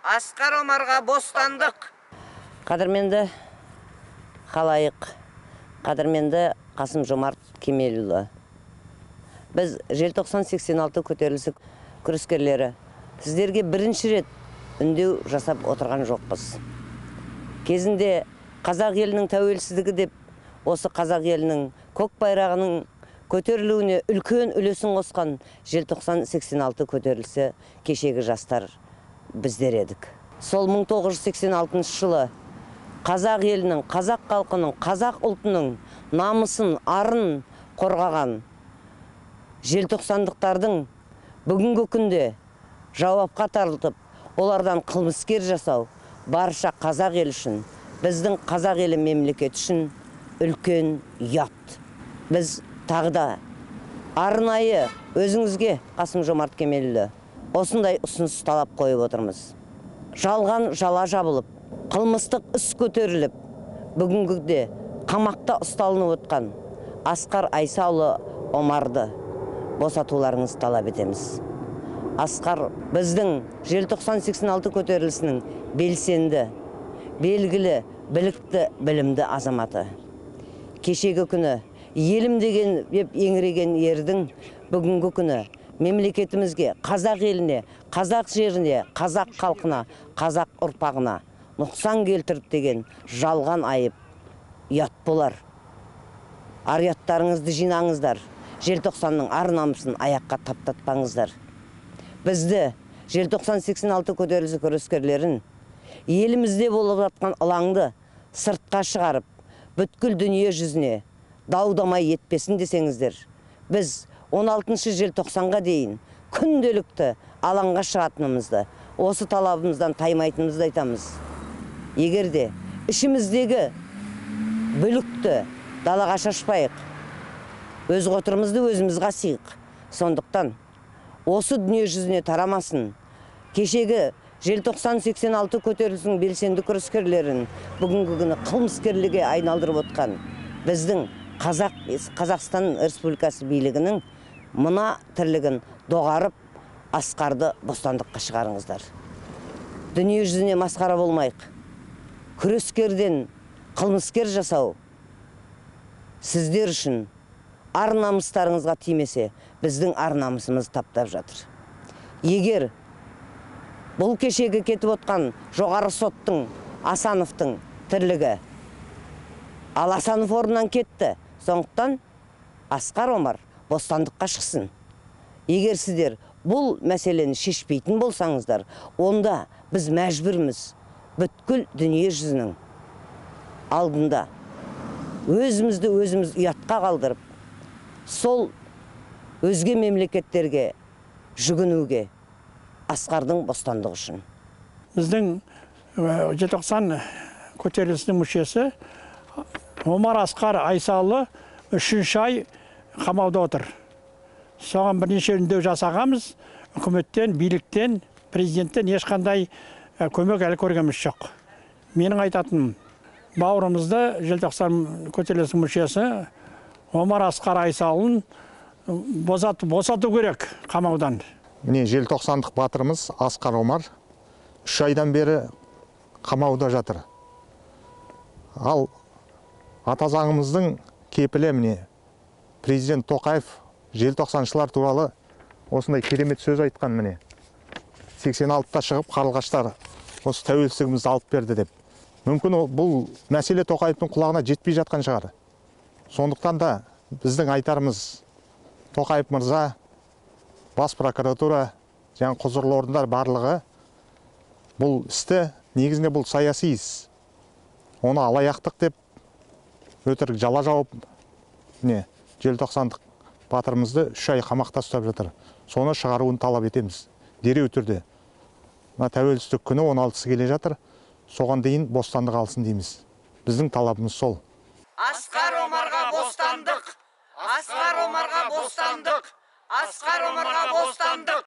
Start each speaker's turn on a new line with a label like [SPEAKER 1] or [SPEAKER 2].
[SPEAKER 1] Асқар Омарға бостандық!
[SPEAKER 2] Қадірменді халайық, қадірменді Қасым Жомарт Кемелұлы. Біз желтоқсан 86 көтерілісі күрескерлері сіздерге бірінші рет үндеу жасап отырған жоқпыз. Кезінде қазақ елінің тәуелсіздігі деп осы қазақ елінің көк байрағының көтерілуіне үлкен үлесін қосқан желтоқсан 86 көтерілісі кешегі жастар біздер едік. Сол 1986 жылы қазақ елінің, қазақ халқының, қазақ ұлтының намысын, арын қорғаған желтоқсандықтардың бүгінгі күнде жауапқа тартылып, олардан қылмыскер жасау барша қазақ елі үшін, біздің қазақ елі мемлекет үшін үлкен ұят. Біз тағы да арнайы өзіңізге, Қасым Жомарт Кемелұлы, осындай ұсыныс талап қойып отырмыз. Жалған жала жабылып, қылмыстық іс көтеріліп, бүгінгіде қамақта ұсталынып отқан Асқар Айсаұлы Омарды босатуларыңызды талап етеміз. Асқар біздің желтоқсан 86 көтерілісінің белсенді, белгілі, білікті, білімді азаматы. Кешегі күні елім деген деп еңіреген ердің бүгінгі күні мемлекетімізге, қазақ еліне, қазақ жеріне, қазақ халқына, қазақ ұрпағына нұқсан келтіріп деген жалған айып ұят болар. Ар ұяттарыңызды жинаңыздар, желтоқсанның ар намысын аяққа таптатпаңыздар. Бізді желтоқсан 86 көтерілісі күрескерлерін елімізде болып жатқан ылаңды сыртқа шығарып, бүткіл дүние жүзіне дау-дамай етпесін десеңіздер, біз 16 желтоқсанға дейін күнделікті алаңға шығатынымызды, осы талабымыздан таймайтынымызды айтамыз. Егер де ішіміздегі бүлікті далаға шашпайық, өз қотырымызды өзіміз қасиық. Сондықтан осы дүние жүзіне тарамасын, кешегі желтоқсан 86 көтерілісінің белсенді күрескерлерін бүгінгі күні қылмыскерліге айналдырып отқан біздің Қазақстан Республикасы билігінің мына тірлігін доғарып, Асқарды бостандыққа шығарыңыздар. Дүние жүзіне масқара болмайық. Күрескерден қылмыскер жасау сіздер үшін ар намыстарыңызға тимесе, біздің ар намысымыз таптап жатыр. Егер бұл кешегі кетіп отқан жоғары соттың, Асановтың тірлігі, ал Асанов орнынан кетті, сондықтан Асқар Омар бостандыққа шықсын. Егер сіздер бұл мәселені шешпейтін болсаңыздар, онда біз мәжбүрміз бүткіл дүние жүзінің алдында өзімізді өзіміз ұятқа қалдырып, сол өзге мемлекеттерге жүгінуге Асқардың бостандығы үшін.
[SPEAKER 3] Біздің желтоқсан көтерілісінің мүшесі Омар Асқар Айсаұлы 3 ай қамауда отыр. Соған бірнеше үндеу жасағанбыз, үкіметтен, биліктен, президенттен ешқандай көмек әлі көргеніміз жоқ. Менің айтатыным, бауырымызды желтоқсан көтерілісінің мүшесі Омар Асқар Айсаұлын босату керек қамаудан.
[SPEAKER 4] Міне, желтоқсандық батырымыз Асқар Омар 3 айдан бері қамауда жатыр. Ал ата заңымыздың кепілі міне президент Тоқаев желтоқсаншылар туралы осындай керемет сөз айтқан міне. 86-та шығып қарлығаштар осы тәуелсіздігімізді алып берді деп. Мүмкін бұл мәселе Тоқаевтың құлағына жетпей жатқан шығар. Сондықтан да біздің айтарымыз, Тоқаев мырза, бас прокуратура және құзырлы орындар барлығы бұл істі, негізінде бұл саяси іс. Оны алаяқтық деп өтірік жала жауып, міне желтоқсандық батырымызды 3 ай қамақта ұстап жатыр. Соны шығаруын талап етеміз дереу түрде. Мына тәуелсіздік күні 16-сы келе жатыр, соған дейін бостандық алсын дейміз. Біздің талабымыз сол.
[SPEAKER 1] Асқар Омарға бостандық! Асқар Омарға бостандық! Асқар Омарға бостандық!